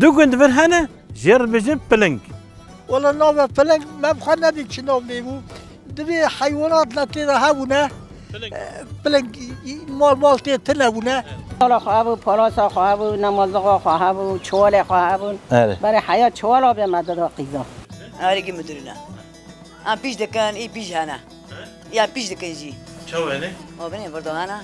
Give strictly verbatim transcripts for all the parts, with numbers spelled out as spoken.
Du gund vir hene, jê re dibêjin piling. Wela navê piling me bi xwe nedî çi nav lê bû. Divê heywanat ne tê de hebûne. Piling. E, piling, mal mal tê tune bûne. Pala xwe hebû, palasa xwe hebû, nemazixa xwe hebû, çiwalê xwe hebûn. Erê. Berê heya çiwala bê me dida qîza. Erê ki müdürüne. Em pîş dikin, î pîş hene. Ya pîş dikin jî. Çawa hene? O binê vir de hene.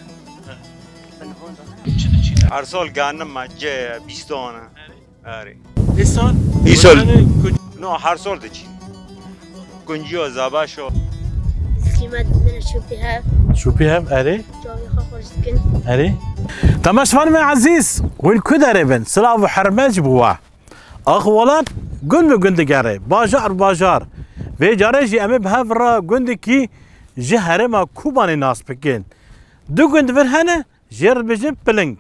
Bin xwe de hene. Her sal ganim me ce bîstan e. Erê. Îsal? Îsal. Yani ku- No, her sal diçî. Kunciyo, zabaşo. Sîmet min şûpî hev. Şûpî hev, erê. Çavê xwe xweş dikin. Erê. Temaşevanê me ezîz, hûn ku derê bin? Silav û hurmet ji bo we. Ax welat, gund bi gund digere, bajar bi bajar. Vê carê jî em ê bi hev re gundekî ji herêma Kobanê nas bikin. Du gund vir hene, jê re dibêjin Piling.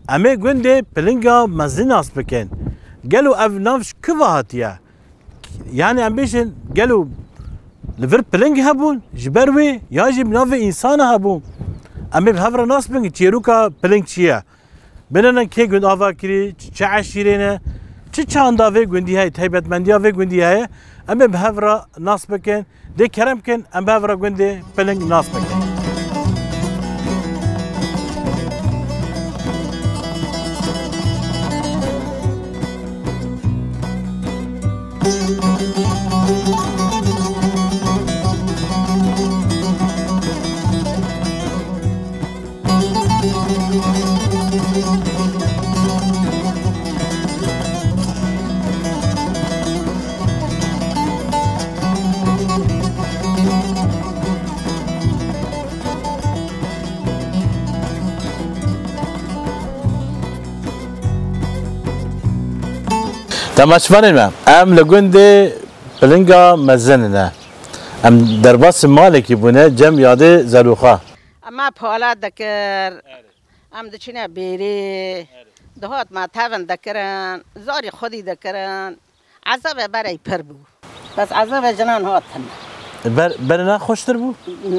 Em ê gundê Pilinga mezin nas bikin. Gelo ev nav ji ku ve hatiye? Yani em bêjin, gelo li vir piling hebûn, ji ber wê ya jî bi navê însana hebûn? Em ê bi hev re nas bikin, çêroka piling çi ye? Binêrin kê gund ava kirî, çi, çi eşîrê ne, çi çanda vê gundî heye, taybetmendiya vê gundî heye, em ê bi hev re nas bikin. Dê kerem kin, em bi hev re gundê Piling nas bikin. Temaşevanên me, em li gundê Pilinga Mezin ne. Em derbasî malekî bûne, cem yadê Zelûxa. Em me pala dikir. Em diçine bêrê. Dihat me tevin dikirin. Zarî xwedî dikirin. Ezabê berê pir bû. Bes ezabê jinan hatin. Ber, berê ne xweştir bû?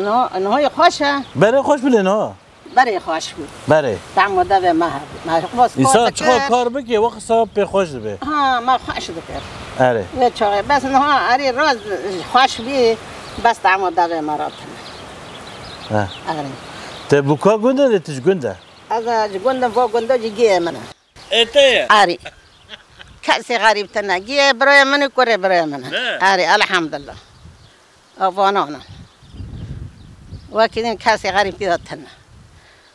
No, niha xweş e. Berê xweş bû lê niha? Berê xweş bû. Berê. Tam û devê me hebû. Me xwest Îsa kar çiqa dikir. Kar bike, wexsa pê xweş dibe. Ha, me xweş dikir. Erê. Vê çaxê. Bes niha erê rast xweş bî, bes tam û devê me ratin. He. Erê. Te bûka gund e lê tu ji gund e? Ez ji gund im, va gunda jî giyê min e. Ê te ye? Arî. Kesê xerîb tine. Giyê birayê min û kurê birayê min e. Ne? Arî, elhamdulillah. Avanan e. Wekî din kesê xerîb tî de tine.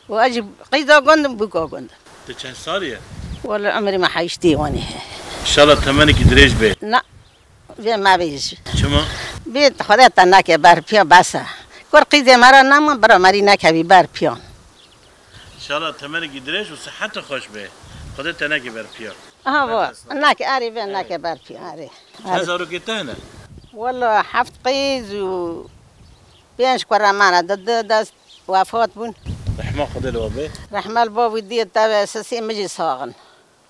Û ez jî qîza gund im, bûka gund im. Tu çend salî ye? Wele emrê me heştê wanî heye. Înşallah temenekî dirêj bê. Na. Vê mebêj. Çima? Vê Xwedê te neke ber piya bes e. Kur qîzê me re nema, bira merî nekevî ber piyan. Înşallah temenekî dirêj û siheta xweş be. Xwedê te neke ber piya. Aha, va. Neke, erê vê neke ber piya, erê. Çend zarokê te hene? Wela heft qîz û pênc kure me ne. Di, di dest wefat bûn. Rehma Xwedê li we be. Rehma li bo wî diyê te be, sisê min jî sax in.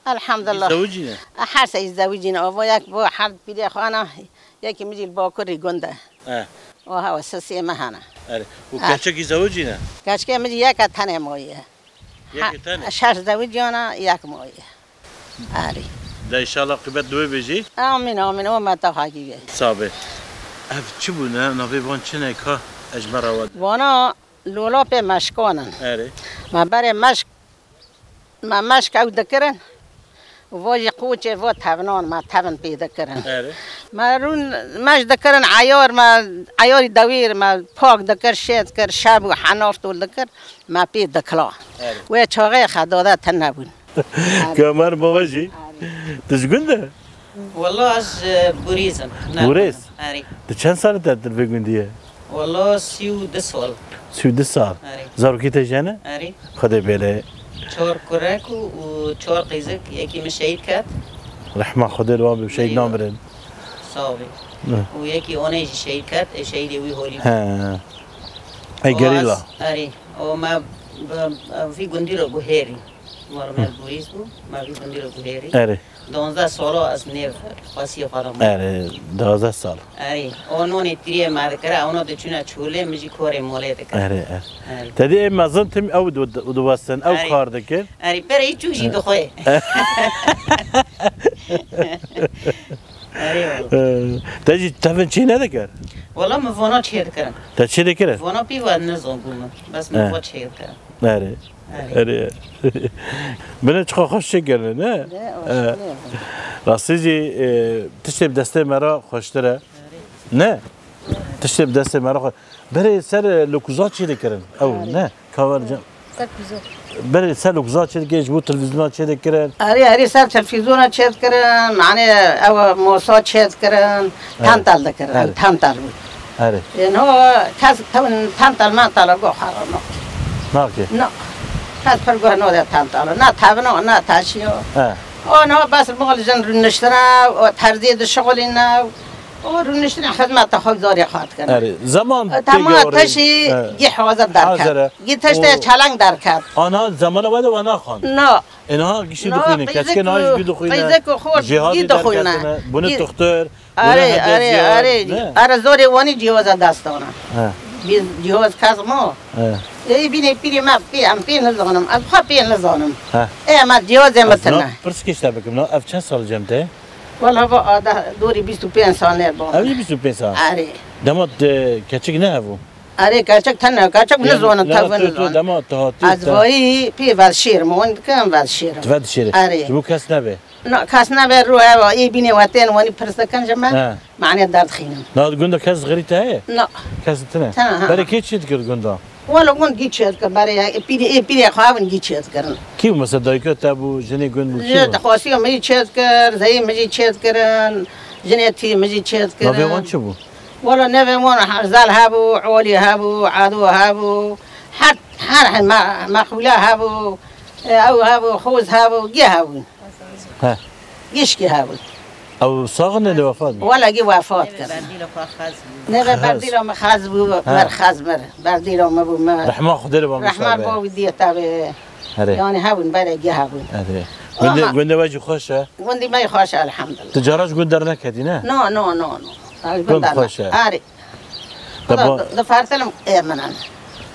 Elhamdulillah. Zewicîne? Her sey zewicîne. Ava yek bo herd pîrê xwe ne, yekî min jî li Bakurî gund e. E. O hewa sisê me hene. Erê. Û keçekî zewicîne? Keçikê min jî yek e tenê maye. Yekê tenê? Şeş zewiciyana, yek mayî. Erê. De înşallah qîbet duwê bêjî. Amîn, amîn. O me te hakî be. Sabe. Ev çi bû ne? Navê van çi ne ka? Ez ji me re we. Vana lolapê meşkan in. Erê. Me berê meşk, me meşk ew dikirin. Û va jî qoçê va tevnan, me tevin pê dikirin. Erê. Me rûn meş dikirin, eyar me, eyarî dewîr me pak dikir, şêt kir, şeb û henaf tol dikir, me pê dikila. Erê. Wê çaxê xedade tune bûn. Kamer baba jî. Tu ji gund e? Walla ez ji Burîz im. Burêz? Erê. Tu çend sal e te li vê gundî ye? Walla sî û du sal. Sî û du sal. Erê. Zarokî te jene? Erê. Xwedê bêle. Çar kurek û, û çar qîzik, yekî min şehîd ket. Rehma Xwedê li wan be, şehîd namirin. Sağ ol. Hı. Û yekî onê jî şehîd ket, ê şehîdê wî holî. He. Ey gerîla. Erê. O me bi, bi, vî gundî re guhêrî. Wala me Burîz bû, me vî gundî re guhêrî. Erê. Duwazdeh sala ez nêv xwesiyê xwe de bû. Erê, duwazdeh sal. Erê, o nonê tiriyê me dikire, ewna diçûne çolê, min jî korê molê dikir. Erê, erê. Erê. Te dî ê mezin tim ew di, di, diwestin, ew kar dikir. Erê, pere hiç çûk jî dixwe. Erê, wala. Ee, te jî tevin çê nedikir? Wala min vana çê dikirin. Te çê dikirin? Vana pî ve nizan bû min. Bes min va çê dikirin. Erê. Erê. Erê. Bine çiqa xweş çêkirine, ne? De, Ee, rastî jî, e, tiştê bi destê me re xweştir e. Ne? Tiştê bi destê me re xwe-, berê ser, e, lokuza çê dikirin. Ew, ne? Kaver can. Ser kuzo. Berê ser lokuza çê dikirin, ji bo televîzyona çê dikirin. Erê, erê, ser televîzyona çê dikirin, yani ew mosa çê dikirin, tentel dikirin, tentel bû. Erê. Ê, no, kes tewin tentel mentel go xerano. Nake. No. Kes pir guh node tentel. Na tevno, na taşiyo. He. O no, bes mol jin rûniştine, o terziyê dişixulîne, o rûniştine xizmeta xwe zarê xwe dikine. Erê, zaman E, tê tamam, gewarî. Teşî He. Gî hazir derket. Hazir e. Gî teştê O çeleng derket. Ana zamana we de we naxan. No. Êniha giştî No, dixwînin, qîzik keçikê niha jî û, gî dixwîne, qîzik û xort, jêhatî gî dixwîne. Derketine, bûne Gî-, tuxtir, bûne Erê, erê, hendeziya, erê. Ne? Erê, zorê wanî cîhoza destana. He. Biz cîhoz kez ma. He. Ê, bînê pîrê me, pê, em pê nizanim, ez xwe pê nizanim. He. Ê, me cîhozê Ez min na tine. Pirsgê ji te bikim, na ev çend sal cem te? Wala va ada dorî bîst û pênc sal ne bû. Ev jî bîst û pênc sal? Erê. Dema te keçik ne hebû? Erê, keçik tene, keçik nizanim, tevin nizanim. Dema tu hatî Ez te vayî pê vedşêrim, wan dikim vedşêrim. Tu vedşêrî. Erê. Ji bo kes nebe. Na, kes nebe rû eva, ê bînê we tên wanî pirs dikin ji me. He. Mane derdixînim. Na, di gunda kes xirî te heye? Na. Kes tine? Tine, ha. Berê kê çi dikir gunda? Wala gund gî çê dikir, berê, ê pîrê, ê pîrê xwe evin gî çê dikirin. Kî bû? Mesela dayika te bû, jinê gund bû, kî bû? Dixwasiya min jî çê dikir, zeyê min jî çê dikirin, jinê tî min jî çê dikirin. Navê wan çi bû? Wala navê wan Herzal hebû, Olî hebû, Ado hebû, her, her, her me-, Mexwîle hebû, ew hebû, Xoz hebû, gê hebûn. He. Gişkî hebûn. Ew sax in ê wefat bûn? Wela gî wefat kirin. Neve Xez. Berdîla me xez bû, He. Mer xez mir. Berdîla me bû me. Rehma Xwedê li ba Rehma Musa be. Bo wî diye tabi. Erê. Yani hebûn, berê gî hebûn. Erê. Ama Gundê, gundê we jî xweş e? Gundî me xweş e, elhamdulillah. Tu cara ji gund derneketî, ne? No, no, no, no. Gund xweş e. Arê. Te Wala ba- di-, difertilim ê min in.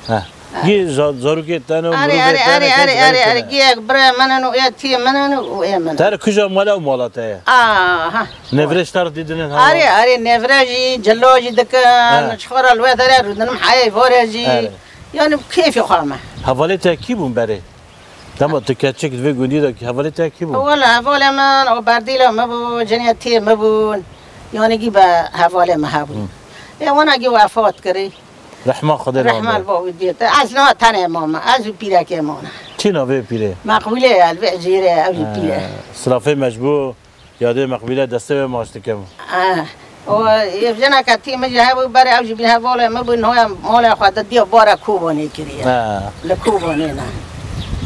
He. Gî za-, zarokê te ne, Arê, mirovê arê, te ne, arê, kes arê, arê, xerîb arê, tine. Gî ek birê min in û ê tî min in û ê min in. Te re kija mala û mala te ye? Aha. Nevrê ji te re didinin hewa? Arê, arê, nevrê jî, cilo jî dikin, He. Ji xwe re li wê derê rûdinim heyê vorê jî. Erê. Yani keyfê xwe me. Hevalê te kî bûn berê? Dema tu keçik di vê gundî de hevalê te kî bû? Wela hevalê min, o berdîla me bû, cinê tê me bûn. Yani gî be hevalê me hebûn. Hı. Ê wana gî wefat kirî. Rehma Xwedê Rehma li ba wî dît. Ez na tenê mame, ez û pîrekê mane. Çi navê pîrê? Meqbûlê ye, li vê cîrê, ew jî pîre. Silafê me ji bo Yadê Meqbîle destê wê maç dikim. Ah, o, ev jineke tî min jî hebû, berê ew jî bîn hevalê min bû, noya mala xwe di diya bara Kobanê kiriye. Ha. Li Kobanê ne.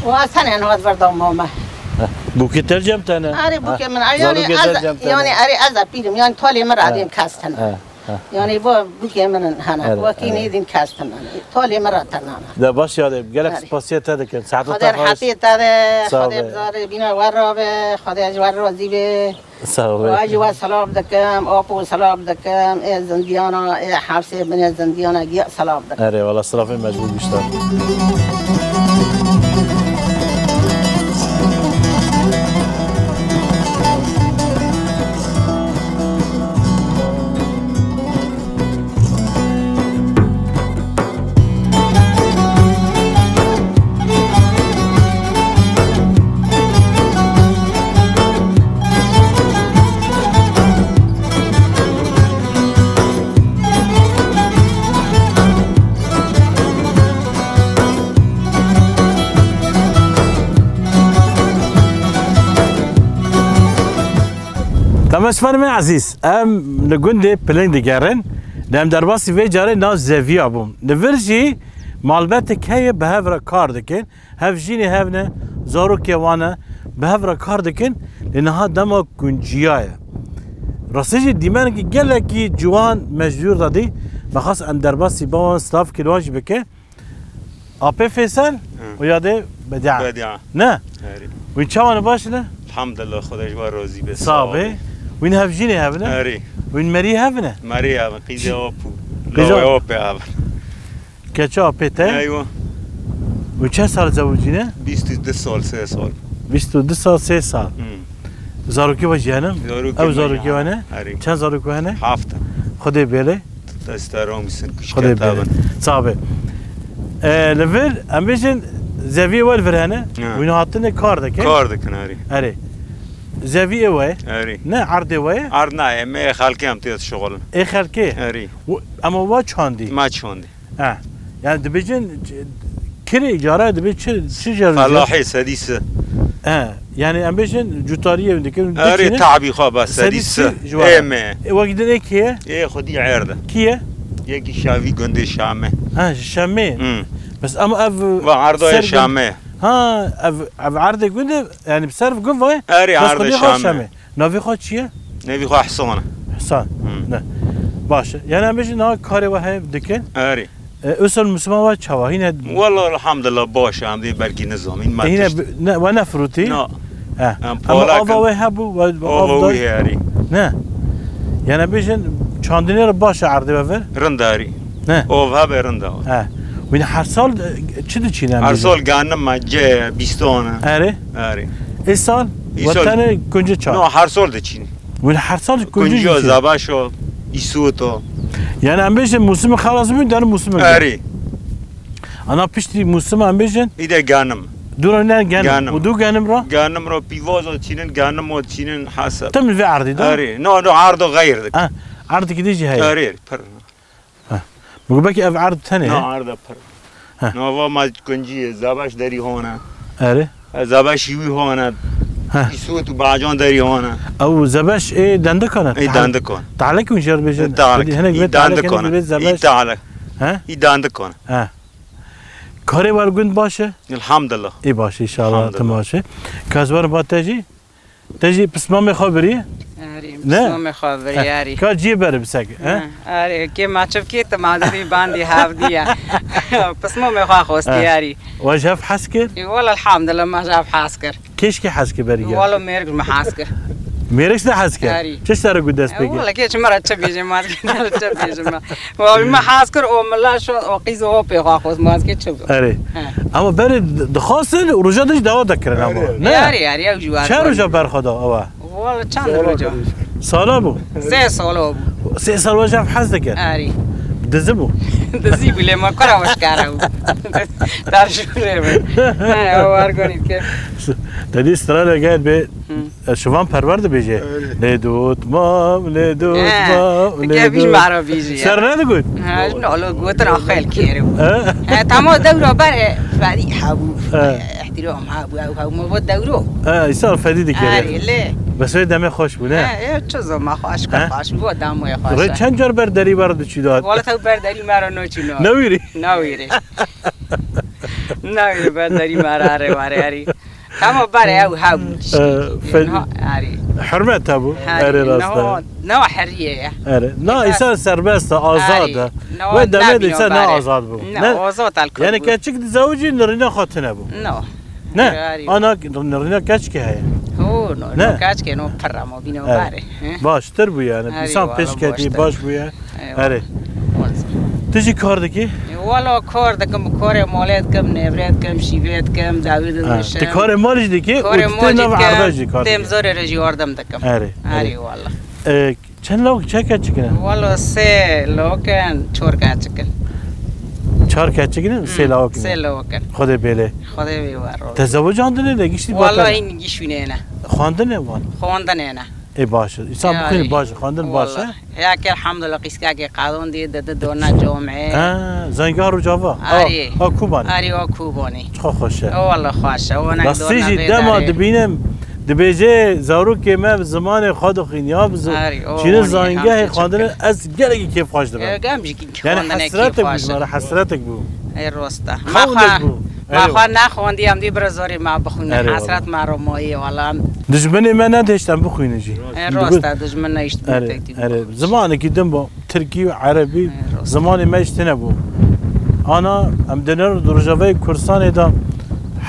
O ez tenê niha di vir de mame. Ha. Bûkê te cem te ne? Erê, bûkê min, Ha. Zarokê te cem te ne? Yani, erê, ez e pîrim, yani talê min radêm kes tene. Ha. Ha. Yani, bu bûkê min hene. Erê, Wekî erê. Nêdîn kes tene. Talê min ra tene. De baş yadê, gelek Erê. Spasiye te dikin. Saeta Xwedê te xweş. Rehetê te de, Sağ Xwedê be. Bizarê bîna we ra be, Xwedê ji we razî be. Sağ ol. Wa ji we selam dikim, apo selam dikim, ê zindiyana, ê hepsê binê zindiyana giya selam dikim. Erê, wala silafê mecbûr bişta. Demesvanê min ezîz, em li gundê Piling digerin. Lê em derbasî vê carê nav Zeviya bûn. Li vir jî malbetek heye, bi hev re kar dikin. Hev jînê hev ne, zarokê wan e, bi hev re kar dikin. Lê niha dema kunciya ye. Rastî jî dîmenekî gelekî ciwan me ji dûr de dî. Me xwest em derbasî ba wan, silavkî li wan jî bikin. Apê Fêsel Hı. û ya dê Bedia. Bedia. Ne? Herî. Wî çawan e, baş ne? Elhamdulillah, Xwedê ji we razî be. Sağ be. Wîn hev jînê hev ne? Herî. Wîn merî hev ne? Merî hev, qîzê op û Qîza- lawê opê hev. Keçe apê te? Eywa. Wî çend sal zewicîne? Bîst û du sal, sê sal. Bîst û du sal, sê sal. Hmm. Zarokê we jî hene? Zarokê Ew me zarokê jî we hene? Herî. Çend zarokê we hene? Heft. Xwedê bêle. Desta romîsin Xwedê kuşketa bêle. Bin. Sax be. E, li vir, em bêjin, zeviyê we li vir hene? Ha. Wî hatine kar dikin? Kar dikin, erê. Erê. Zeviyê we? Erê. Ne erdê we? Erd nayê, me xelkê em tê dişixulin. Ê xelkê? Erê. Û, ema we çandî? Ma çandî. Ha. Yani dibêjin, kirê cara dibê çi, çi jêr? Felahê sedî si. Ha. Yani em bêjin cutariyê dikin. Erê, diçînin. Tabî xwe be, sedî si. Sedî si ji wan. Ê me. E, wek din ê kê ye? Ê xwedî erd e. Kî ye? Yekî şavî gundê Şamê. Ha, ji Şamê. Hmm. Bes ama ev Va erdo ser ye gund- Şamê. Ha, ev, ev erdê gundê, yani ser gund vay. Erê, bes erdê xwedî xwe Şamê. Şamê. Navê xwe çi ye? Navê xwe Hison e. Hison. Hmm. Ne. Baş e. Yani em bêjin niha karê we hev dikin. Erê. E, Usul Müslüman ve çawa hîne? Walla elhamdulillah baş e, em dê belkî nizamîn. Hîne bi-, ne, we nefirûtî? Na. He. Em Ama polak ava in. We hebû, we, we Ava avda- wî herî. Ne. Yani bêjin çandinê re baş e erdê ve ver? Rindarî. Ne. Ov hebe rinda. He. Wîne her sal, e, çi diçîne em Her bêjin? Sal ganim me, ce, bîston e. Erê? Erê. Ê sal? Ê sal- Wetanê kunce çar? No, her sal diçîn. Wîne her sal kunce Kunco, diçîn? Zabaşo, îsûto. Yani em bêjin musim xelas bû, der musim. Erê. Ana piştî musim em bêjin? Îde ganim. Dûra ne ganim. Ganim. Û dû ganim ra? Ganim ra pîvozo çînin, ganim o çînin hasab. Tim vê erdî de? Erê. No, no, ardo xeyr dik. Ha, erdikî dî jî heye. Erê, pir. Ha. Bû belkî ev erd tenê, No, he? Arda pir. Ha. No, va ma kuncî ye, zabaş derî hona. Erê. Zabaş wî hona. Ha. Îsût û bacan derî hona. Ew zebeş ê dendikan e? Ê dendikan. Talek wî jêr bêje. Talek. Hinek vê talek, hinek vê zebeş. Talek. He? Ê dendikan. Ha. Karê wer gund baş e? Elhamdulillah. Ê baş e, inşallah. Elhamdulillah. Tim baş e. Kazwer ba te jî? Te jî pismamê xwe birî? Erê, Ne? Pismamê xwe birî, Eh, erê. Ka ciyê berê bisek, eh? Eh, erê, kê ma çi bikê, te ma dibî bandî hevdî ye. Pismamê xwe xwestî, Eh. Erê. We ji hev hez kir? Ê, wala elhamdulillah, ma ji hev hez kir. Kêşkê hez kir berî ya? Wala mêrik ji me hez kir. Mêrik ji te hez kir? Erê. Çi ji te re got dest pê kir? Wala kê çi me re çi bêje, ma çi bêje me. Wabî me hez kir, o mila şo, o qîz o pê xwe xwest, ma ez kê çi bû? Erê. He. Ama berê di-, dixwastin û roja din jî dawa dikirin ama. Erê. Ne? Erê, erê, ew jî war. Çend roja berxwe da ewa? Wala çend roja? Sala bû? Sê sala bû. Sê sal we ji hev hez dikir? Erê. Dizi bû? Dizi bû, lê me kura weşkare bû. Dar şûrê bû. He, ew war gonî dike. Te dî strana gel bê. Hı. E, şivan perwer dibêje. Öyle. Lê dotmam, lê dotmam, He, lê dikevî ji dot-, me re bêjî ya. Ser ne digot? Ha, ji nalo gotin axel kêrim. He? He, tamam dewra ber, e, ferî hebû. He. Ehtiram hebû, ew hebû, me bo dewro. He, îsal fedî dikere. Erê, lê. Bes wê demê xweş bû, ne? He, e, çi zoma xweş, He? xweş bû, damoyê xweş Rê e. Çend car ber derî ber diçî dat? Wala tew ber derî me re noçî no. Newîrî? Newîrî. Newîrî ber derî me re, erê, ware, erê. Hema berê ew hebû. Ee, fe-, Niha, erê. Hurmet hebû. Erê, Erê, rast e. Niha, niha heriye ye. Erê. Na, Eka- îsa serbest e, azad e. Erê. Niha We demê de nabîna îsa ne berê. Azad bû. Ne, Ne? Azad el Yani kurdbû. Keçik dizewicî nirîna xwe tune bû. No. Ne? Erê. Ana nirîna keçikê heye. Ho, no, Ne? no keçikê no pirra ma bîna Erê. Berê. He? Baştir bû yani. Erê, Însan wala pêş ketî baştir. Baş bûye. Eyvallah. Erê. Olsun. Tu jî kar dikî? E, wala kar dikim, karê malê dikim, nêvrê dikim, şîvê dikim, dawî Ha, dikim. Tu karê malê jî dikî û Karê tu tê malê nav dikim, erda jî kar têm dikî? Zorê re jî yardım dikim. Erê, Erê, erê. Wala. E, çend lawik, çend keçik in? Wala sê lawik in, çar keçik in. Çar keçik in, Hmm, sê lawik in. Sê lawik in. Xwedê bêle. Xwedê wî wero. Te zewicandine de giştî Wala batal. Hîn gişûnê ne. Xwendine wan? Xwendine ne. Ê baş e. Însan Yani, bixwîne baş e, xwendin baş e. Wala. Ya ki elhamdulillah qîskakê qadon diye de, de dona comê. Ha, Zengah Rojava. Ha, Arê. Ha, Kubanê. Arê, o Kubanê. Çiqa xweş e. O wala xweş e. O ne Rastî dona jî vê dema darê. Dibînim, Dibêje zarokê me bi zimanê xwe dixwîn ya bi zi-, Erê, o çîne hûn ê zangehê hemşî çi xwendinê bikin? Ez gelekî kêfxweş dibim. Ê, gem jî ki Yani xwendinê hesretek bû ji kêfxweş me re, e. Hesretek bû. Ê, rost e. Ma Xewnek xwe, bû. ma Erê xwe wala. Nexwendî, em dî bira zorê me bixwîne. Erê wala. Hesret me romoyê wala. Dijminê me nedihişt em bixwîne jî. Ê, Digot, rost e, dijmin nehişt erê, pek dî erê. Bixwîne. Zimanekî din bû. Tirkî û erebî Ê, rost. Zimanê me ji tine bû. Ana, em di ner di Rojavayê Kurdistanê de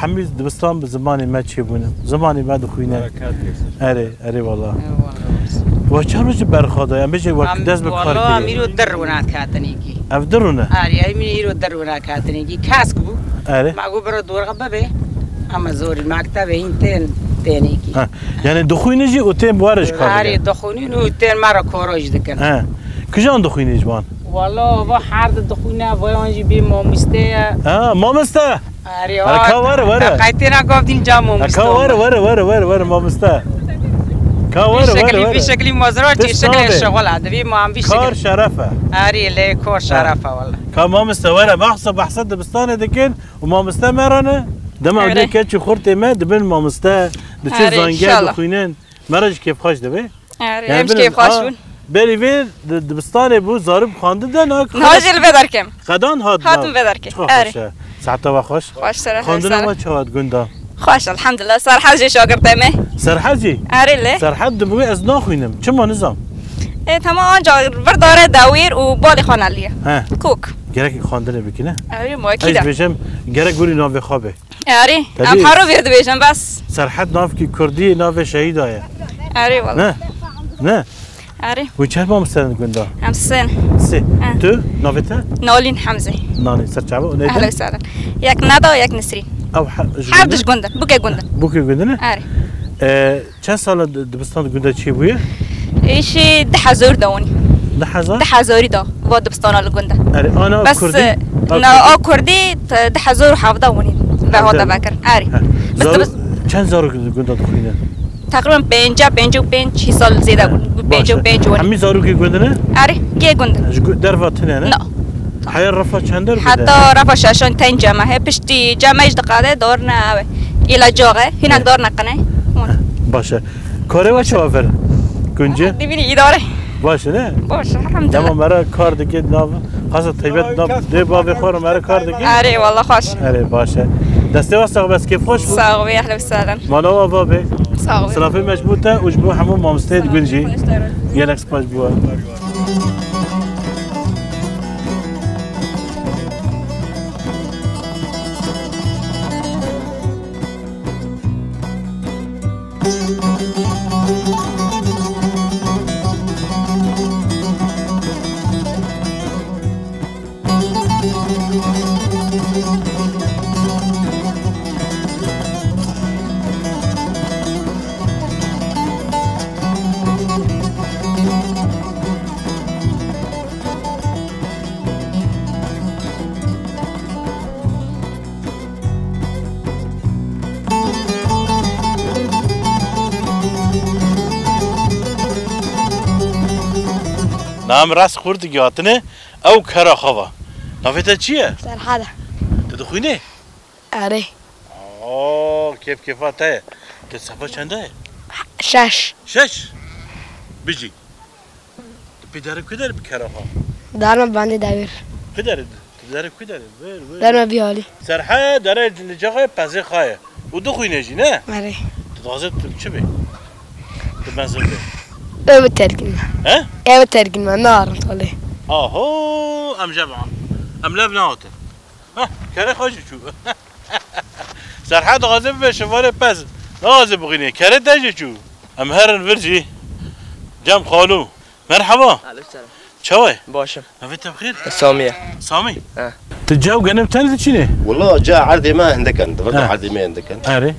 hemî dibistan bi zimanê me çêbûne. Zimanê me dixwîne. Berekat gelsin. Erê, erê wala. Ê, wala, rost. We çar rojî berxwe da, em bêjin wek Em, dest bi kar wala, em kirî. Îro dir wina ketinîkî. Ev dir rûne? Erê, em îro dir wina ketinîkî. Kesk bû. Erê. Ma got bira dorxe bibe. Ama zorî mektebê hîn tên, tênîkî. Ha, yani dixwîne jî û tên bi we re ji kar Erê, dikin. Dixwînin û tên me re koro jî dikin. He. Kijan dixwînî ji wan? Wala, va her di dixwîne, va yan jî bê mamoste ye. Ha, mamoste! Erê, Erê, ka were, were. Qeytêna gavdîn ca mamoste. Ka were, were, were, were, were, mamoste. Ka were, were, were. Vî şeklî mazra çi şeklê şixul e. Divî ma em vî şeklî. Kar şeref e. Erê, lê kar şeref e, wala. Ka mamoste, were, behsa, behsa dibistanê dikin û mamoste me re ne. Dema Erê. Dê keçî xurtê me dibin mamoste, diçin Erê, zangeh inşallah. Dixwînin. Me re jî kêfxweş dibe. Erê, Yani em jî bilin, kêfxweş a, bûn. Berî vê di, dibistanê bû, zarok xwendin de, na Niha jî li vê derkem. Qedan hat Hatim nav. Vê derkê. Çiqa Erê. Xweş e. Saeta we xweş. Xweş, serhat Xwendina serhat. We çawa di gunda? Xweş, elhamdulillah. Serhat jî şagirtê me. Serhat jî? Erê lê. Serhat dibû ez naxwînim. Çima nizam? E, tamam, ancak vir dare dawîr û balê xwe neliye. He. Kok. Gerek xwendinê bikine. Erê, ma Ez ekîd e. Bêjim, gerek gurî navê xwe be. Erê, Tedî. Em hero vê dibêjin bes. Serhet navkî kurdî navê şehîda ye. Erê wala. Ne? Ne? Erê. Wî çend mamoste ne gunda? Em sê ne. Sê. He. Tu, navê te? Nalîn Hemzê. Nalîn, ser çava, û neyden? Ehlen sehlen. Yek Neda, yek Nisrîn. Ew he-, ji Her gundin? Du ji gundin, bûkê gundin. Bûkê gundin e? Erê. E, Çend sala di-, dibistan di gunda çêbûye? Êşî du hezar da onî. Du hezar? Du hezarî da va dibistana li gunda. Erê, ana Bes, kurdî? e, A na, kurdî. A kurdî te du hezar û hevdeh onî ve hate Hevdeh. Vekirin. Erê. He. Bes Zaro-, dibis- çend zarok di gunda dixwîne? Teqrîben pênce, pêncî û pênc, çi sal zêde bûn. Baş e. Pêncî û pênc onî. Hemî zarokê gundin e? Erê, kê gundin. Ji gu-, derva tine ne? Na. Heya refa çender bide? Heta refa şeşan ten ceme. He piştî ceme ji diqade dar ne ew. Îla caxe, hinek dar ne qine. Hon. Baş e. Karê we çawa ver? Gunce? Dibînî îdare. Baş e ne? Baş, elhamdülillah. Dema me re kar dike nav, xasa teybet nav, dê bavê xwe re me re kar dike. Erê, wala xweş. Erê, baş e. Destê we sax be, kêf xweş bû. Sağ ol, ehlen sehlen. Mala we ava be. Sağ ol. Silafê me ji bo te û ji bo hemû mamosteyê di gund jî. Gelek spas ji bo we. Nam rast xurt gihatine, ew kera xava. Navê te çi ye? Serhad e. Tu dixwînî? Erê. Oo, kêf kêfa te ye. Tu sefa çende ye? Şeş. Şeş? Bijî. Tu pê derê ku derê bi kera xwe? Darma bandê dawêr. Ku derê? Tu derê ku derê? Ver, ver. Darma bî halî. Serhe derê li cexê pezê xwe ye. Û dixwîne jî, ne? Erê. Tu dixwazî tu çi bê? Tu mezin bê. Ev terkin me. He? Ev terkin me, narin tolê. Aho, em jema. Em lev naotin. Heh, kerê xwe jî çû. Serhat dixwaze bibe şivarê pez. Naxwaze bixwîne. Kerê te jî çû. Em herin vir jî. Cem xalo. Merhaba. Aleyküm selam. Çawa ye? Baş im. Navê te bi xêr? Samî ye. Samî? He. Tu cem genim ten diçînê? Wala ca erdê me hindik in. Di vir de He. Erdê me hindik in. Erê.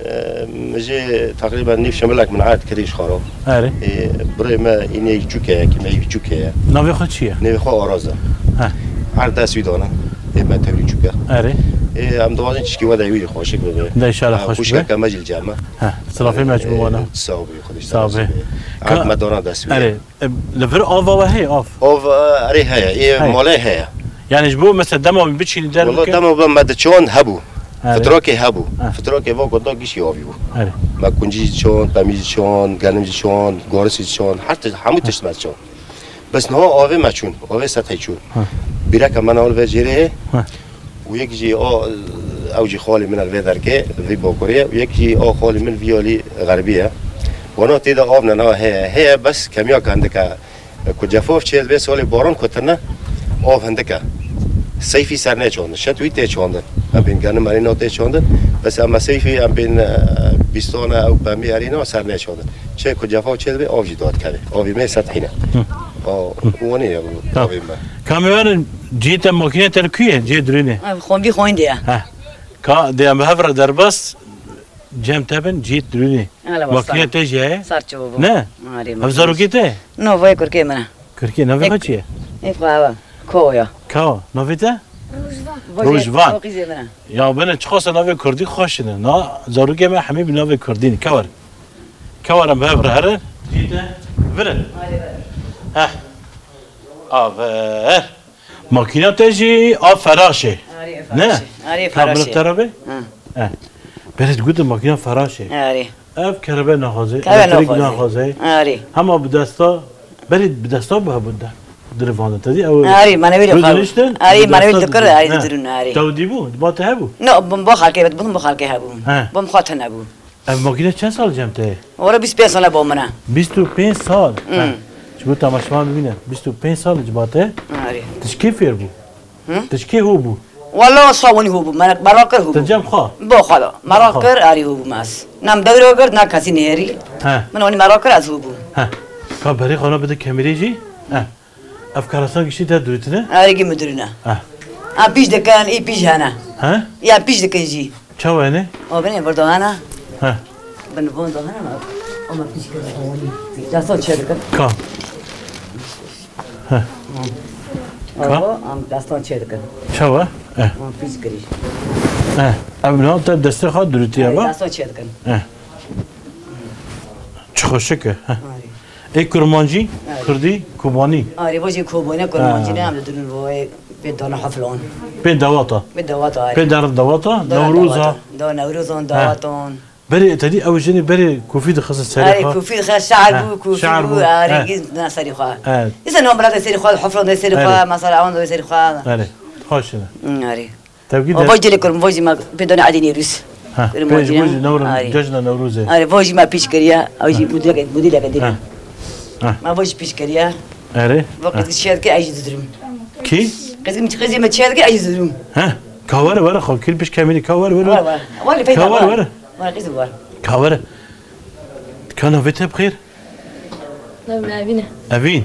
Em, jê teqrîben nîv şimilek min erd kirî ji xwe re. Erê. Ê, birê me înê çûk e, yekî me yî çûk e. Navê xwe çi ye? Navê xwe Araz e. He. Erd dest wî dane. Ê me tewrî çûk e. Erê. Ê, em dixwazin çişkî we de wî xweşik bibe. De inşallah Em, xweş bibe. Xwişkeke me jî li cem e. He, silafê me ji bo wana. Ê, sağ ol, Xwedê Sağ ol. Sağ ol. Ka-, Ka-, me dana dest wî. Erê, e, li vir ava we heye, av? Av, e, erê heye. Ê, Heye. Malê heye. Yani ji bo mesela dema wî biçînî der Wala bike? Dema be me diçan hebû. Erê. Fitrakê hebû. Ha. Fitrakê va ku da giştî avî bû. Erê. Me kuncî jî çand, pemî jî çand, genim jî çand, gorisî jî çand, her tişt, hemû tişt me çand. Bes niha avê me çûn, avê sethê çûn. Ha. Bîreke me nal vê jêrê hê. Ha. Û yek jî a, ew jî xalê min e li vê derkê, vî bakurê ye. Û yek jî a xalê min vî alî xerbî ye. Wana tê de av ne, niha heye. Heye bes kemiya ke hindike. Ku cefav çêdibe salê baran ku tune, av hindike. Seyfî ser nêçandin. Şet wî tê çandin. Em bên genim erê na tê çandin. Bes em seyfî em bên, e, bîstane ew pemî erê na ser nêçandin. Çê ku cefav çêdibe av jî dadikeve. Avê me sed hîne. Hı. A, Hı. Wanê ye Tamam. Avê me. Kamê werin cihê te makîne te li ku ye? Cihê dirûnê. Ev xwendî xwendî ye. Heh. Ka dê em bi hev re derbas cem te bin cihê dirûnê. Hele Makîne wesana. Te jî heye? Sar çi bû? Ne? Arê Ev zarokê te? No, vay kurkê min e. Kurkê navê xwe çi ye? Ev xwe hava. Ko ya. Ka, navê te? Rojvan. Rojvan. Ew qîzê min e. Ya bine çiqasa navê kurdî xweş ne. Na zarokê me hemî bi navê kurdî ne. Ka were. Ka were em bi hev re here. Cihê te? Vire. Arê vire. Heh. Aver. Makîna te jî a feraşê. Arê, Ne? feraşê. Arê, Ka bila feraşê. te re be? Ha. Eh. Berê digotin makîna feraşê. Arê. Ev kerebe naxwaze, Kerebe elektrik naxwaze. naxwaze. Arê. Hema bi desta, berê bi desta bi hebû de. Dirivandin. Te dî ew Arê, manevê li xwe. Diniştin, Arê, bi manevê desta dikir, didin. Arê, Ne. didin, arê. Te dî bû, ba te hebû? No, bim bo xalkê, bim bo xalkê hebû. He. Bim xwe tune bû. Ev makîne çend sal cem te ye? Ora bîst pênc sal e bo min e. Bîst û pênc sal? Hmm. He. Ji bo temaşevan bibîne. Bîst û pênc sal ji ba te? Arê. Tu ji kê fêr bû? Hı? Tu ji kê hû bû? Walla sağ wenî hû bû. Merak, merak kir hû bû. Tu cem xwe? Bo xwe da. Merak Xwe. kir, arî hû bû mas. Nam dewro girt, na kesî nêrî. He. Min wenî merak kir, ez hû bû. He. Ka berê xwe na bide kemerê jî? He. Ev karasan giştî te dirûtine? Arê gî mi dirûne. He. A pîş dikin, î pîş hene. He? Ya pîş dikin jî. Çawa ne? O bine burada hene. He. Bin von da hene. Ama pîş kir. Dasa çe dikin. Ka. He. Ka? Abo, am dastan çê dikin. Çawa? Eh. Am pîs kirî. Eh. Ev niha te destê xwe dirûtiye ba? Dastan çê dikin. Eh. Çi xweşik e. Heh. Arê. Ê kurmancî, Arê. kurdî, kobanî. Arê, vajê kobanî, kurmancî ne, em didirûn vo ê pê dana haflan. Pê dawata. Pê dawata, arê. Pê der dawata, Dana Newroza. dawata. Da Newrozan, Heh. dawatan. Berê te dî ew jinê berê kofî dixistin serê Erê, xwe. kofî dixe, şehr He, bû, kofî şehr bû, bû, erê, he. Giz na serê xwe. He. Îsa no miletê serê xwe, hofran de serê He. xwe, mesela awan de serê xwe. Erê, xweş e. Hmm, erê. Tevgî O de vajî lê kurim, vajî ma pê dane edî Nêrûz. Ha, Kurim pê vajî ji bo ne? jî newr-, Erê. cejna Newrozê. Erê, vajî ma pîç kiriye, ew jî Ha. modeleke, modeleke dî. Ha. Ha. Ma vajî pîç kiriye. Erê. Va Ha. qizgî çiye dike, ez jî didirim. Kî? Qizgî, qizgî me çiye dike, ez jî didirim. Ha. Ka were, were, xwe kir pişt kemerî, ka were, were. Were, were. Were, peyda Ka were, were. were. Were, qizim were. Ka were. Ka navê te bi xêr? Navê me Evîn e. Evîn.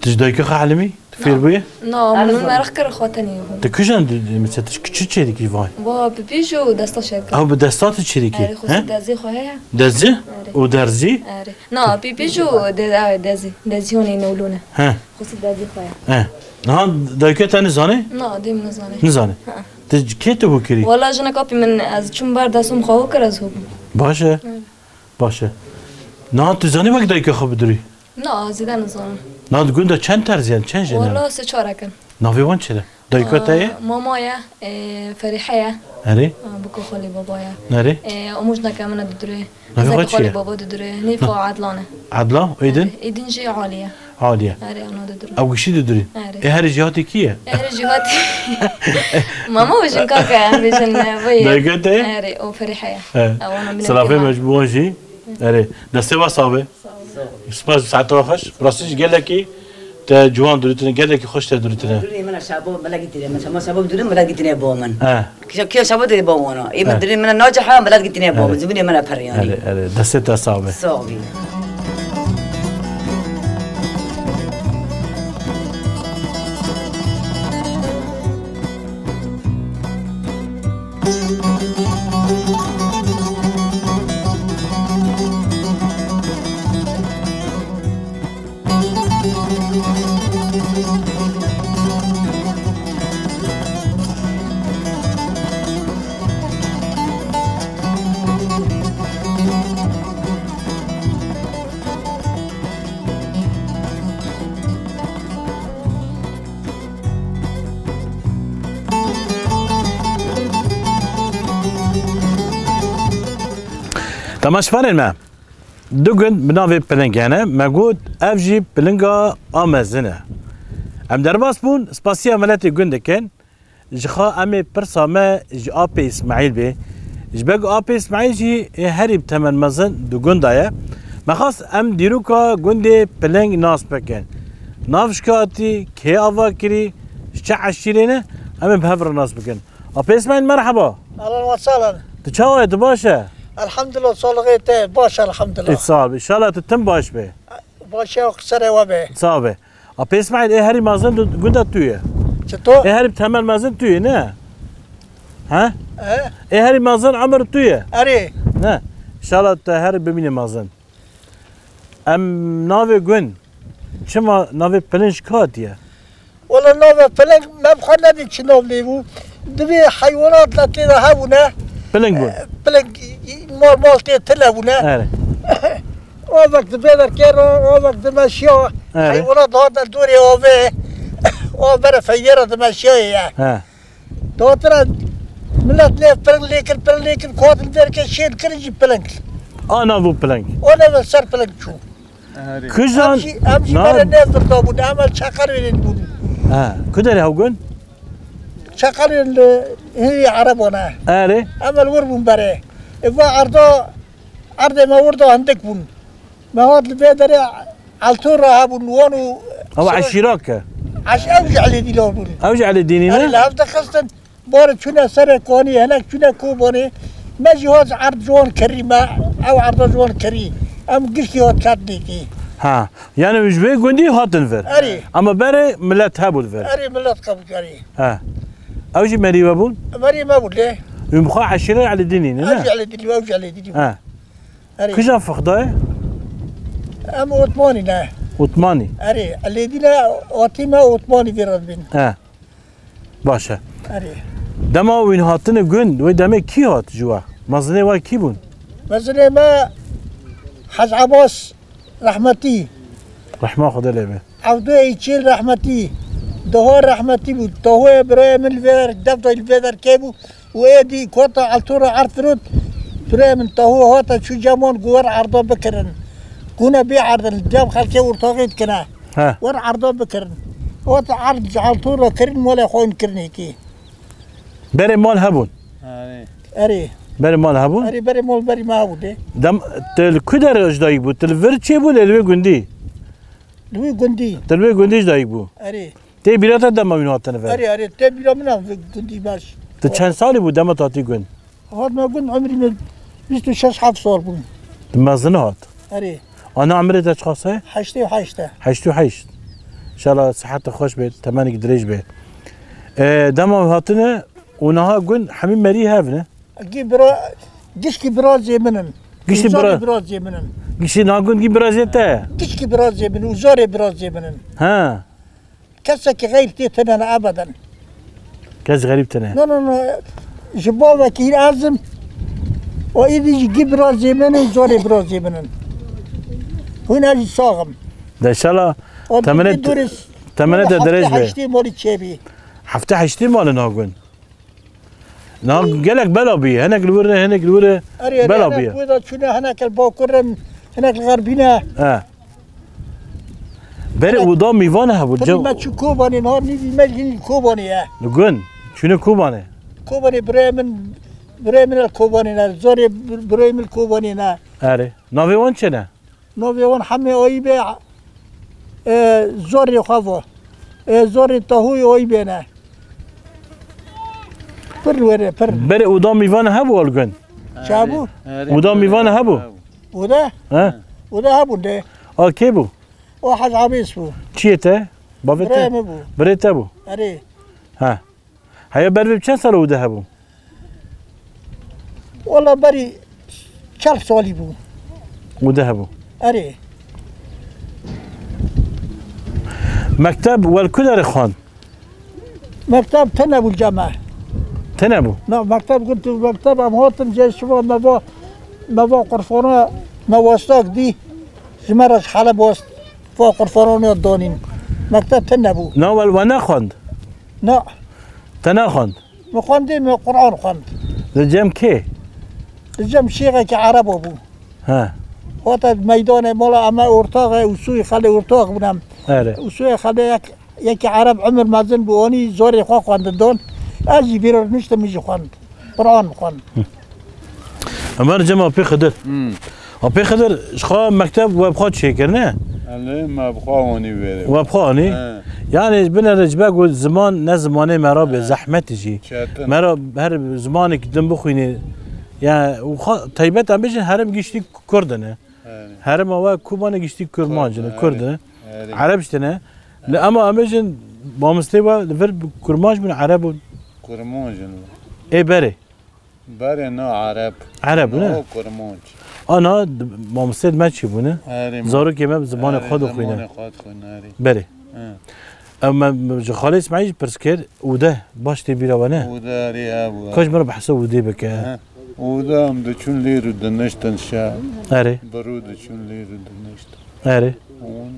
Tu ji dayika xwe elimî? Tu fêr bûye? Na, min meraq kir xwe tenê bûm. Tu kijan di, di, mesela tu çi çê dikî van? Bo pipîj û desta şer kir. Ew bi desta tu çê dikî? Erê, xwe He? si dezê xwe heye. Dezî? Erê. Û derzî? Erê. Na, pipîj û de-, ew dezî. Dezî hûn ê newlûne. He. Xwe si dezê xwe heye. He. Niha dayika te nizane? Na, dê min nizane. Nizane. Ha. Tu ji kê tu hû kirî? Wala jinek apî min ez çûm ber destûm xwe hû kir ez hû bûm. Baş e. Erê. Baş e. Niha tu zanî wek dayika xwe bidurî? Na, zêde nizanim. Niha di gund de çend terziyan, çend jin hene? Wala sê çarek in. Navê wan çi ne? Dayika te ye? Aa, Mama ye, e, Ferîhe ye. Erê? Aa, biko xalê baba ye. Erê? E, omûjneke min e didurê. Navê xwe çi ye? Xalê baba didurê. Nêfa Edlan e. Edlan, êdin? Êdin jî Aliye. Aliye. Erê, ana didurê. Ew gişî didurî. Erê. Ê herî jêhatî kî ye? Ê herî jêhatî. Mama û jin kaka em bêjin, e, vê ye. Dayika te ye? Erê, o Ferîhe ye. He. Ew ana Silafê me ji bo wan jî. Erê. Destê we sax be. Spas, saeta we xweş. Rastî jî gelekî te ciwan dirûtine, gelekî xweş te dirûtine. Durê min şabo, milet gitine, min şabo, şabo durê milet gitine bo min. He. Kişa, kişa şabo de bo wana. Ê min He. durê min naciha, milet gitine bo min. He. Zibînê min peryanî. Erê, erê. Destê te sax be. Sax bî. Temaşevanên me, du gund bi navê Piling hene. Me got, ev jî pilinga a mezin e. Em derbas bûn, spasiya miletê gund dikin. Ji xwe em ê pirsa me ji Apê Îsmaîl bê. Ji ber ku Apê Îsmaîl jî ê herî bi temen mezin di gund de ye. Me xwest em dîroka gundê Piling nas bikin. Nav ji kê hatî, kê ava kirî, ji çi eşîrê ne, em ê bi hev re nas bikin. Apê Îsmaîl, merheba. Ehlen ve sehlen. Tu çawa ye, tu baş e? Elhamdülillah, sağlığı te baş, elhamdülillah. Ê, sağ ol. Înşallah tu tim baş be. Baş ya, serê we be. Sağ be. Apê Îsmaîl, ê herî mezin tu, gunda tu ye. Çito? Ê herî temel mezin tu ye, ne? Ha? E? Ê herî mezin emir tu ye. Erê. Ne? Înşallah te herî bimîne mezin. Em navê gund, çima navê Pilinj katiye? Wala navê Piling me bi xwe nedî çi nav lê bû. Divê heywanat le tê de hebûne. Piling bûn. E, piling, mal mal tê tile bûne. Erê. Avek di vê derkê re, avek dimeşiya. Erê. Heywanat dihate dorê avê. Av bere feyê re dimeşiyayê ye. He. Dotira millet lê piling lê kir, piling lê kir, ku hatin derkê şên kirin jî piling. A nav bû Piling. O ne ser piling çû. Erê. Kijan Em jî, em jî nan bere ne virda bûn, em el çeqerê bûn. Ha, ku derê hew gund? Çeqerê li hîrî Ereban e. Erê. Em el wir bûn bere. E, va erda, erdê me wir da hindik bûn. Me hat li vê derê Eltor re hebûn, wan û Ew eşîrak e. Eş-, ew jî Elê Dîla bûn. Ew jî Elê Dînî ne? Erê, li hev dixistin. Barê çûne serê Kanî, hinek çûne Kobanê. Me jî hat erd ji wan kirî me, ew erda ji wan kirî. Em gişkî hat ket dêkî. Ha, yani ji vê gundî hatin vir. Erê. Ama berê millet hebû li vir. Erê, millet qebûl kerî. Ha. Ew jî merî we bûn? Merî me bûn lê. Hûn bi xwe eşîrê Elê Dînî ne? Ew jî Elê Dînî, ew jî Elê Dînî. Ha. Erê. Kija fixdayê? Em Otmanî ne. Otmanî. Erê, Elê Dîne hatî me Otmanî vê re dibîn. Ha. Baş e. Erê. Dema wîn hatine gund, wê demê kî hat ji we? Mezinê we kî bûn? Mezinê me Hec Ebas rehmetî. Rehma Xwedê lê be. Evdo Eyçêl rehmetî. Doho rehmetî bû. Dohoyê birayê min li vê der, dev da li vê derkê bû. Û êdî kota Eltora erd firot. Birayê min Doho hata çû cem wan ku wer erda bikirin. Gune bê erdin, cem xelkê ortaxê dikine. He. Wer erda bikirin. Ot erd ji Eltor re kirin, malê xwe in kirinê kê. Berê mal hebûn. Erê. Erê. Berê mal hebûn. Erê, berê mal berî me hebû de. Dem, tu li ku derê ji dayik bû? Tu li vir çê bû, lê li wê gundî? Li wê gundî. Tu li wê gundî ji dayik bû? Erê. Tê bîra te dema wîn hatine vir? Erê, erê, tê bîra min a vê gundî baş. Tu çend salî bû dema tu hatî gund? Hat me gund, umrî min bîst û şeş heft sal bûn. Tu mezin hat? Erê. Ana umrê te çiqas e? Heştê û heşt e. Heşt û heşt. Înşallah sihete xweş be, temenik dirêj be. E, dema hatine û niha gund hemî merî hev ne? Gî bira, gişkî birazê min in. Gişkî Û zarê bira- birazê min in. Gişkî niha gund gî birazê te? Gişkî birazê min û zarê birazê min in. Ha. Kesekî xeyr tê tine ne ebeden. Kes xerîb tine. No, no, no. Ji bavekî hîn ez im. O îdî jî gî birazê min in, zorê birazê min in. Hûn ez jî sax im. De înşallah O temene dibî te-, durist. temene te Wala dirêj hafta be. Heştê malî çêbî. Hafta heştê malin ha gund. Na gelek bela bûye. Hinek li wir e, hinek li wir e. Erê, erê, bela hinek bûye. Wê de çûne, hinek li bakur in, hinek li xerbî ne. He. Berê Hinek oda mîvan hebû. Tabii cew- me çû Kobanê, niha nîvî me jî Kobanê ye. Li gund. Çûne Kobanê. Kobanê birayê min, birayê min el Kobanê ne. Zarê bir-, birayê min Kobanê ne. Erê. Navê wan çi ne? Navê wan hemê Ayîbê, e, zorê xwe vo. E, zorê Tahoyê Ayîbê ne. Pir were, pir. Berê oda mîvan hebû al gund? Çabû? Oda mîvan hebû? Oda? He? Oda hebûn de. A kê bû? O Hec Abês bû. Çiyê te? Bavê te? Birayê min bû. Birê te bû? Erê. He. Heya ber vê çend sal û de hebû? Wala berî çel salî bû. Û de hebû. Erê. Mekteb wel ku derê xwend? Mekteb tene bû cem me. Tene bû? Na, mekteb got, mekteb em hatin cê şiva me va, me va qurfana me wastak dî. Ji me re ji Heleb wast. Va qurfana danîn. Mekteb tene bû. Na wel we nexwend? Na. Te naxwend? Min xwendê, min Quran xwend. Li cem kê? Li cem şêxekî Ereba bû. He. Hata meydanê mala eme ortax e, Usûyê Xelê ortax bûn em. Erê. Usûyê Xelê yek, yekî Ereb Emir mezin bû, onî zorê xwe xwendin don. Ez jî vîr rûniştim, min jî xwend. Quran xwend. Ömer Cem Apê Xedir. Hmm. Apê Xedir, ji xwe mekteb we bi xwe çêkir, ne? Elê me bi xwe onî vêrê. We bi xwe onî? He. Yani binere ji ber ku ziman ne zimanê me re be, he, zehmet jî. Çetin. Me re her zimanek din bixwînê. Ya, û xwe taybet em bêjin herêm giştî Kurd in. Erê. Herêma we Kobanê giştî Kurmanc in, Kurd in. Erê. Ereb jî tine. Li ema em bêjin mamostê we li vir Kurmanc bûn, Ereb bûn. Kurmanc in. Ê berê. Berê na Ereb. Ereb, ne? Na Kurmanc. Ana d-, mamostê me çi bûne? Erê, ma-, zarokê me bi zimanê xwe dixwîne. Zimanê xwe dixwîne, erê. Berê. He. Ew me, me ji Xalê Îsmaîl jî pirs kir, ûde baş tê bîra we, ne? Ûde erê hebû. Kaş min re behsa ûdê bike. He. Ûde em diçûn lêr û diniştin şe. Erê. Bi rû diçûn lêr û diniştin. Erê. Hûn.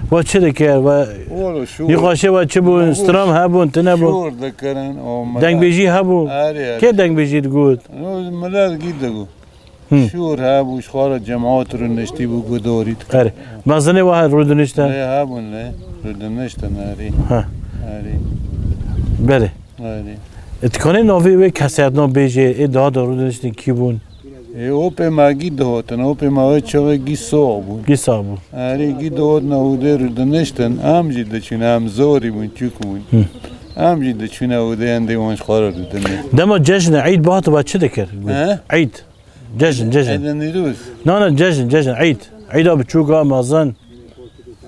We çi dikir? We Oğlu şûr. Nîqaşê we çi bûn? Nîqaş. Stram hebûn, tune bûn? Şûr dikirin, o millet. Dengbêjî hebû? Erê, erê. Kê dengbêjî digot? O millet gî digot. Hı. Şûr hebû, ji xwe re cemaat rûniştî bû, guhdorî dikir. Erê. Mezinê we rûdinişte? Lê hebûn lê, rûdiniştin erê. Ha. Erê. Belê. Erê. E, dikanê navê wê keserdina bêjê, ê daha da rûdiniştin kî bûn? Ê, opê me gî dihotin, opê me wê çaxê gî sox bûn. Gî sox bûn. Erê, gî dihotin ûdê rûdiniştin, em jî diçûn, em zorî bûn, çûk bûn. Hı. Em jî diçûne ûdê endê wan ji xwe re rûdinê. Dema cejn e, eyd bihat we çi dikir? He? Eyd. Cejn, cejn. Eydê Nîrûz. Na, na, cejn, cejn, eyd. Eyda biçûk a, mezin.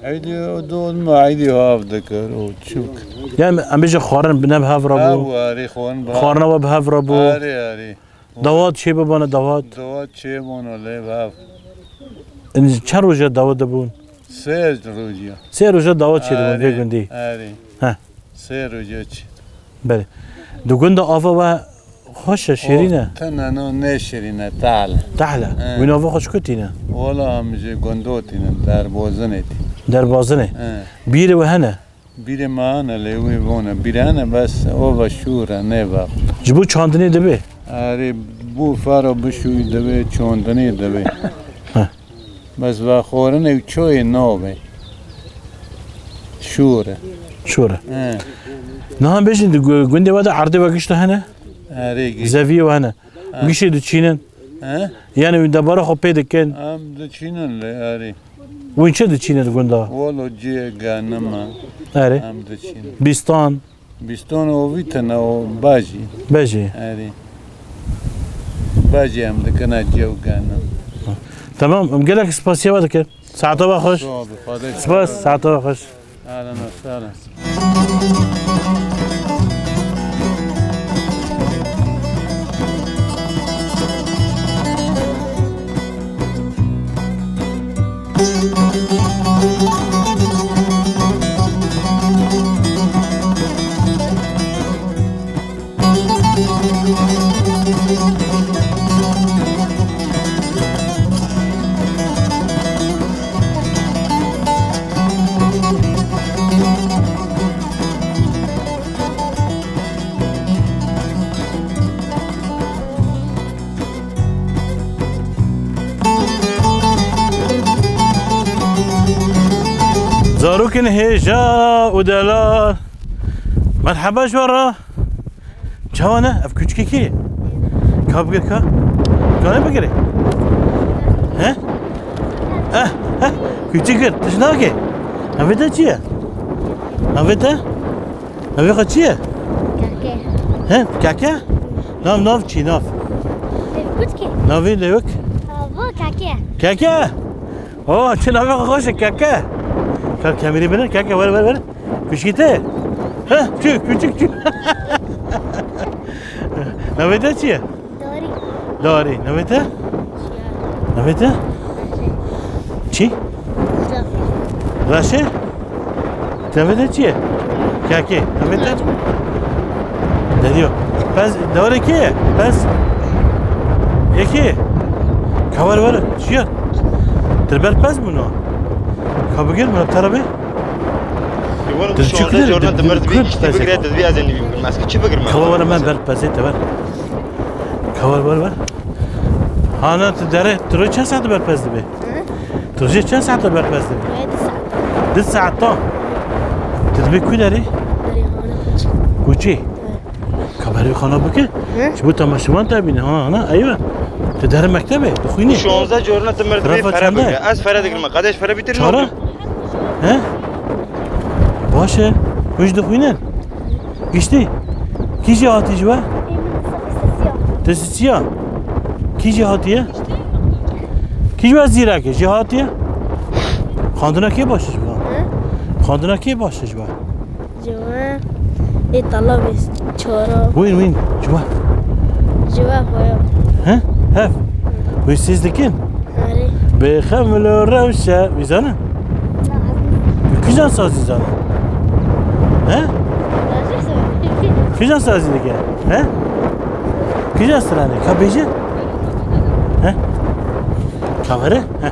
Eydê o dod me, eydê hav dikir, o çûk. Yani em bêjin xwarin bi ne bi hev re bû. Hebû, erê, xwarin bi hev. Xwarina we bi hev re bû. Erê, erê. Dawat çê bibana, dawat. Dawat çê bana lê bi hev. Çend roja dawat dibûn? Sê roja. Sê roja dawat çê dibûn vê gundî. Erê, erê. He. Sê roja çê. Belê. Di gunda ava we xweş e, şêrîn e? Oh, tune no ne şêrîn e, tehl e. Tehl e. He. Wî nava xwe ji ku tîne? Wala em ji gundo tînin, Derbozinê tînin. Derbozinê. He. Bîrê we hene? Bîrê me hene, lê wî vone. Bîrê hene, bes o ve şûr e, nêve. Ji bo çandinê dibe? Erê, bo fera bişûyî dibe, çandinê dibe. He. Bes vexwarinê û çayê nabe. Şûr e. Şûr e. He. Niha bêjin di gu-, gundê we de erdê we gişta hene? Erê, giş- Zeviyê we hene. He. Gişê diçînin? He? Yani wî debara xwe pê dikin? Em diçînin lê erê. Wî çi diçîne di gunda? Walo ciyê genim e. Erê. Em diçînin. Bîstan? Bîston o vî tene o bajî. Bajî. Erê. Bajî em dikine cew gene. Tamam, em gelek spasiya we dikin. Saeta we xweş. Sağ ol, Xwedê. Spas, saeta we xweş. Ahlen ve sahlen. Zarokên hêja û delal. Merheba ji we re. Çawa ne? Ev kûçikê kê ye? Ka bigir ka. Ka ne bigirê? He? Eh, eh. Kûçik kir. Tu ji nake? Navê te çi ye? Navê te? Navê xwe çi ye? Keke. He? Keke? Nav, nav çi, nav? Lêwik kutke. Navê lêwik? Ava keke. Keke? Oh, çi navê xwe xweş e, keke. Ka kamerî bine, keke, were, were, were. Kuşkî te? He? Çi, küçük çi? Navê te çi ye? Darî. Darî. Navê te? Navê te? Çi? Reşê? Navê te çi ye? Kekê. Navê te? Deryo. Pez, dewarê kê ye? Pez. Yekê. Kavar var. Çi ye? Tir ber pez bûna. Ka bigir bûna, tera bê? Tu çi kudere? Demir dibi, işte bigre, dibi, ez eni bilmez ki, çi bigirme? Kavar var, ben ber pezê te ver. Kavar var, var. Hana tu derê, tu rê çend saet berpez dibê? Hı? Tu rê çend saet berpez dibê? Rê du saet. Du saet ta? Tu dibê ku derê? Derê hana kuçi. Kuçi? Hı. Kamerayê xana bike. Hı? Ji bo temaşevan te bîne. Hana, hana, eywe. Tu derê mektebê, tu xwînî. Şonzeh corna tu mir dibê. Tarafa fere çende? Bike. Ez fere digirim. Qedêş fere bitir. Çara? He? Baş e. Hûn jî dixwînin? Giştî? Kî jî hatî ji we? Ê, min sisiya. Te sisiya? Kî jî hatiye? Kî ji we zîrek e? Jî hatiye? Xandina kê baş e ji we? He? Xandina kê baş e ji we? Ji we ê tala bê çora. Wîn, wîn, ji we. Ji we xwe ya. He? Hev. Wî siz dikin? Erê. Bêxemlo rewşe. Wî zanin? Wî kijan sazî zanin? He? Kijan sazî dike? He? Kijan stranê? Ka bêje? He? Ka vere? He.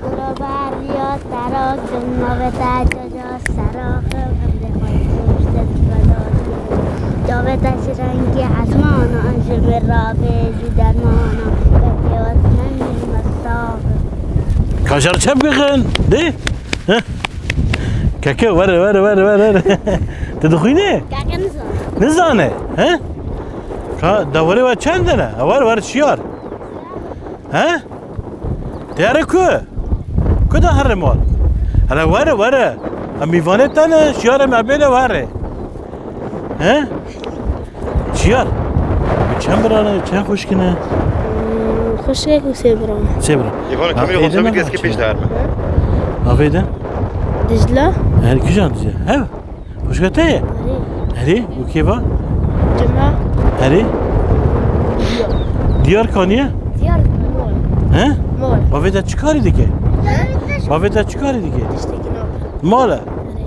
Gura beriya terakim, navê te coca seraxim, emrê xwe ji dest vedakim. Çavê te ji rengî ezmana, em ji min rabê ji dermana, kekê we ne min mestaxim. Kaşar çep bixin, dê? Heh. Keke, were, were, were, were, were. Tu dixwînî? Keke nizane. Nizane, he? Ka, dewarê we çend tane? Were, were, şiyar. He? Diyarê ku? Ku de here mal? Hele were, were. Em mîvanê te ne, şiyarê me bêle were. He? Şiyar. Çend bira ne, çend xwişk ne? Hmm, xwişkek û sê bira. Sê bira. Îvan, ha, kamî êdî xwe ne sabit, ez ki pêş de herme. Navê de? Dicla. Her kijan Dicle? Hev? Xwişka te ye? Erê. Erê, û kê va? Cuma. Erê. Diyar. Diyar kaniye? Diyar mol. He? Mol. Bavê te çi karî dike? He? Bavê te çi karî dike? Tiştekî nake. Mal e? Erê.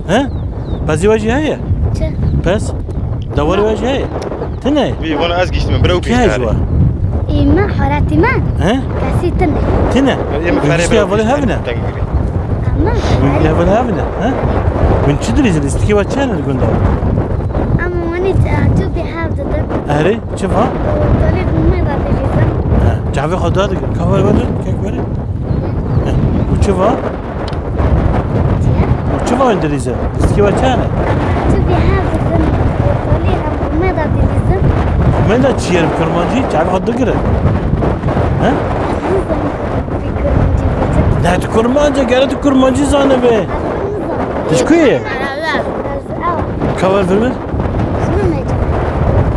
He? Pezê we jî heye? Çi? Pez? Dewarê we jî heye? Tine? Wî vana ez giştime, bira û pîs. Kê ji we? Ê me, haretî me. He? Kesî tine. Tine? Ê me. Wî ferê giştî bira û hevalê pîs hev ne? Tengî bî. Ama. Wî hevalê hev ne? He? Wîn çi dilîzin? Lîstikê we çi hene li gunda? Ama wanî çû bi hev didin. Erê, çi va? Tolê bi me da dilîzin. He, çavê xwe da digir. Ka were, were, kek were. He, û çi va? Çi ye? Û çi va dilîze? Lîstikê we çi hene? Çû bi hev didin. Tolê em bi me da dilîzin. Me da çi ye bi kurmancî? Çavê xwe digire. He? Nizam bi kurmancî bêjin. Ne, tu kurmanc e, gere tu kurmancî zanibe. Ez nizam. Tu ji ku yî? Erebe. Ez ew. Ka were vir min?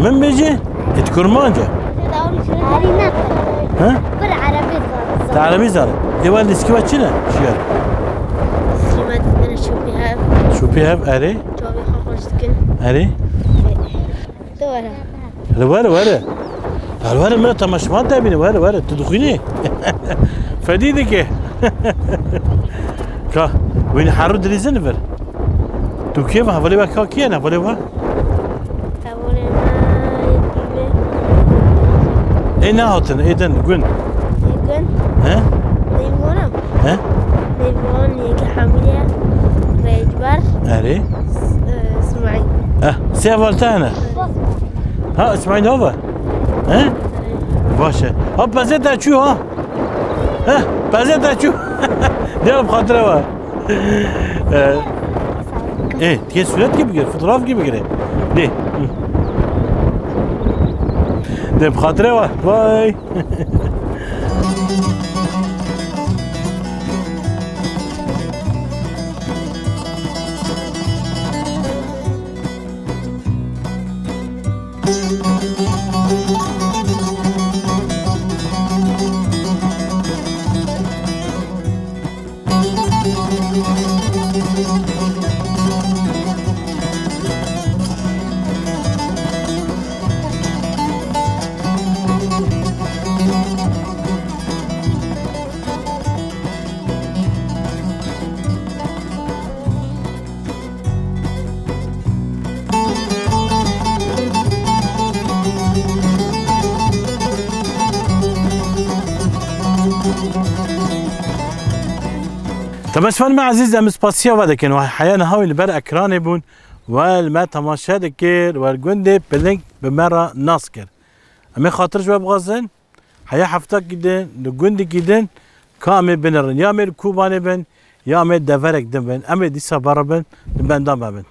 Min bêje. Min bêje? Ê, tu kurmanc e? Arî ne. He? Bir erebî zan. Tu erebî zanî. Ê, we lîstikê we çi ne? Şiyar. Lîstikê me dikine şopî hev. Şopî hev, erê. Çavê xwe xweş dikin. Erê. Tu were. Hele were, were. Hele were, min re temaşevan te bîne, were, were. Tu dixwînî? Fedî dike. Ka, wîn herû dilîzin vir. Tu kê ve? Hevalê we ka kî ye, hevalê we? Hevalê me yê dî me. Ê nehatin, ê din, gund. Yê gund? He? Neyvana. He? Neyvan, yekî Hemî ye. Rêcber. Erê. S-, e, Smaîl. Eh, sê heval te hene? Ha, Îsmaîl hava? He? Baş e. Ha, pezê te çû ha? He, pezê te çû. Dê bi xatirê we. Ee, ê, tê sûret kî bigir, fotoğraf kî bigire. Dê. Dê bi xatirê we. Vay. Temaşevan me ezîz, em spasiya we dikin. We heya niha wî li ber ekranê bûn, we li me temaşe dikir, we li gundê Piling bi me re nas kir. Em ê xatir ji we bixwazin. Heya heftakî din, li gundikî din, ka em ê binirin. Ya em ê li Kobanê bin, ya em ê deverek din bin. Em ê dîsa beribin, li benda me bin.